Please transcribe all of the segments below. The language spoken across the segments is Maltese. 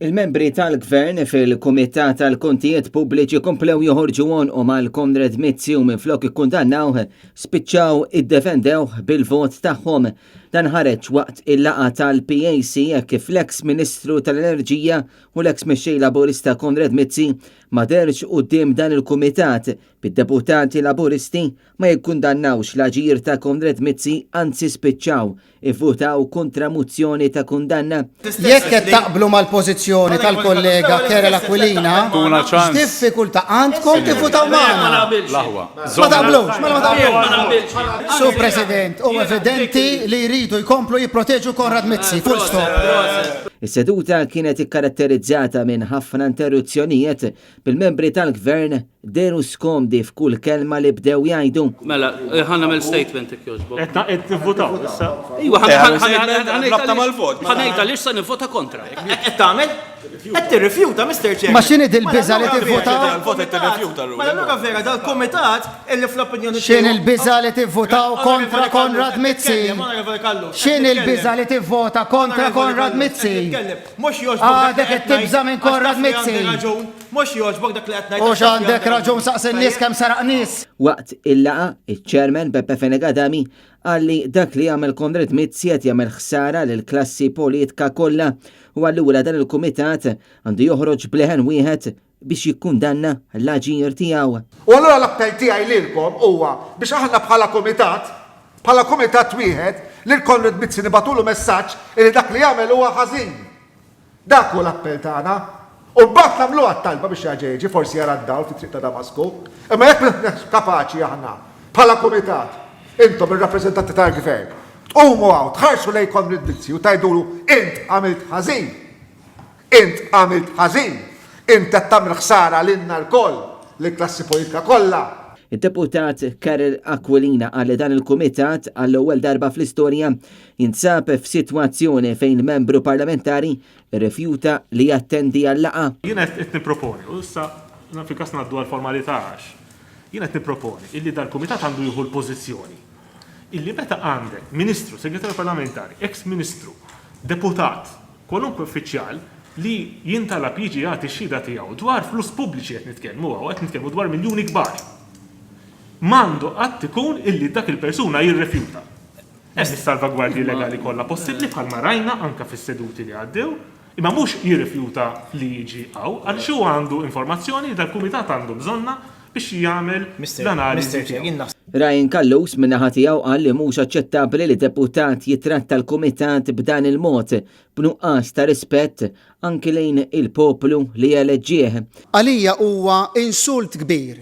Il-membri tal-Gvern fil-Kumitat tal-Kontijiet Pubbliċi komplew joħorġu għonqhom għal Konrad Mizzi u minflok ikkundannawh spiċċaw iddefendewh bil-vot tagħhom. Dan ħareġ waqt il-laqgħa tal-PAC hekk kif l-eks Ministru tal-Enerġija u l-eks Mexxej Laburista Konrad Mizzi ma deherx quddiem dan il-Kumitat bid-deputati Laburisti ma jikkundannawx l-aġir ta' Konrad Mizzi anzi spiċċaw ivvutaw kontra mozzjoni ta' kundanna. Jekk qed taqblu mal-pożizzjoni tal-kollega Kerel Aquilina, x'diffikultà għandkom tivvutaw magħna? Ma taqblux, mela ma taqblux. Sur President, hu evidenti li jridu jkomplu jipproteġu Konrad Mizzi, full stop. Is-seduta kienet ikkaratterizzata minn ħafna interruzzjonijiet bil-membri tal-Gvern dehru skomdi f'kull kelma li bdew jgħidu. Mela, ħa nagħmel statement jekk jogħġbok. Qed nivvutaw issa. Iva, ħa ngħid għaliex se nivvota kontra. Qed tagħmel? Qed tirrifjuta, Mr. Chairman. Ma x'inhi dil-biża' li tivvutaw? Mela allura vera dal-kumitat illi fl-opinjoni X'inhi l-biża' li tivvutaw kontra Konrad Mizzi? X'inhi l-biża' li tivvota kontra Konrad Mizzi? Għadek qed tibża' minn Konrad Mizzi. Mhux jogħġbok dak li qed ngħid. Hux għandek raġun saqsi n-nies kemm seraq nies. Waqt il-laqgħa, iċ-Chairman Beppe Fenech Adami qal li dak li għamel Konrad Mizzi qed jagħmel ħsara lill-klassi politka kollha u allura dan il-kumitat għandu joħroġ b'leħen wieħed biex jikkundanna l-aġir tiegħu. U allura l-appell tiegħi lilkom huwa biex aħna bħala kumitat, bħala kumitat wieħed, lil Konrad Mizzi nibagħtulu messaġġ illi dak li għamel huwa ħażin. Dak hu l-appell tagħna. U mbagħad nagħmluha t-talba biex jerġa' jiġi, forsi jara d-dawl fit-triq ta' Damasku. Imma jekk m'aħniex kapaċi aħna, bħala kumitat, intom ir-rappreżentanti tal-Gvern, tqumu hawn, tħarsu lejn Konrad Mizzi u tgħidulu int għamilt ħażin, int għamilt ħażin, int qed tagħmel ħsara lilna lkoll, lill-klassi politika kollha. Id-Deputat Karel Aquilina qal li dan il-Kumitat għall-ewwel darba fl-istorja jinsab f'sitwazzjoni fejn membru parlamentari rrifjuta li jattendi għal-laqgħa. Jiena qed nipproponi, u issa fil-każ ngħaddu għall-formalità għax, jiena qed nipproponi illi dal-Kumitat għandu jieħu l-pożizzjoni illi meta għandek Ministru, Segretarju Parlamentari, eks Ministru, Deputat, kwalunkwe uffiċjal li jintalab jiġi jagħti x-xhieda tiegħu dwar flus pubbliċi qed nitkellmu hawn, qed nitkellmu dwar miljuni kbar. M'għandu qatt ikun illi dak il-persuna jirrifjuta. Hemm is-salvagwardji legali kollha possibbli bħalma rajna anke fis-seduti li għaddew, imma mhux jirrifjuta li jiġi hawn għaliex hu għandu informazzjoni li dal-kumitat għandu bżonnha biex jagħmel l-analiżi tiegħu. Ryan Callus min-naħa tiegħu qal li mhux aċċettabbli li deputat jittratta l-kumitat b'dan il-mod, b'nuqqas ta' rispett anki lejn il-poplu li eleġġieh. Għalija huwa insult kbir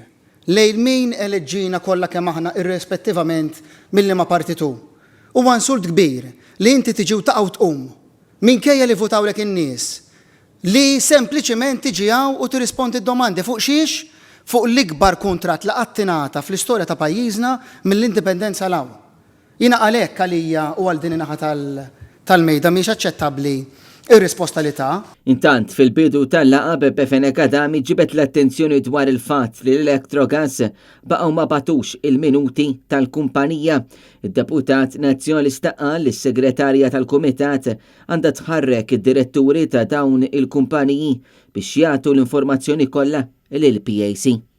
lejn min eleġġina kollha kemm aħna irrespettivament minn liema partit hu. Huwa insult kbir li inti tiġi u taqa' u tqum, minkejja li vvutawlek in-nies, li sempliċiment tiġi hawn u tirrispondi d-domandi fuq xiex? Fuq l-ikbar kuntratt li qatt ingħata fl-istorja ta' pajjiżna mill-Indipendenza 'l hawn. Jiena għalhekk għalija u għal din in-naħa tal-mejda mhijiex aċċettabbli r-risposta li ta. Intant, fil-bidu tal-laqgħa Beppe Fenech Adami ġibed l-attenzjoni dwar il-fatt li l-Electrogas baqgħu ma bagħtux il-minuti tal-kumpanija. Id-deputat Nazzjonalista qal li s-segretarja tal-kumitat għandha tħarrek id-diretturi ta' dawn il-kumpaniji biex jagħtu l-informazzjoni kollha lill-PAC.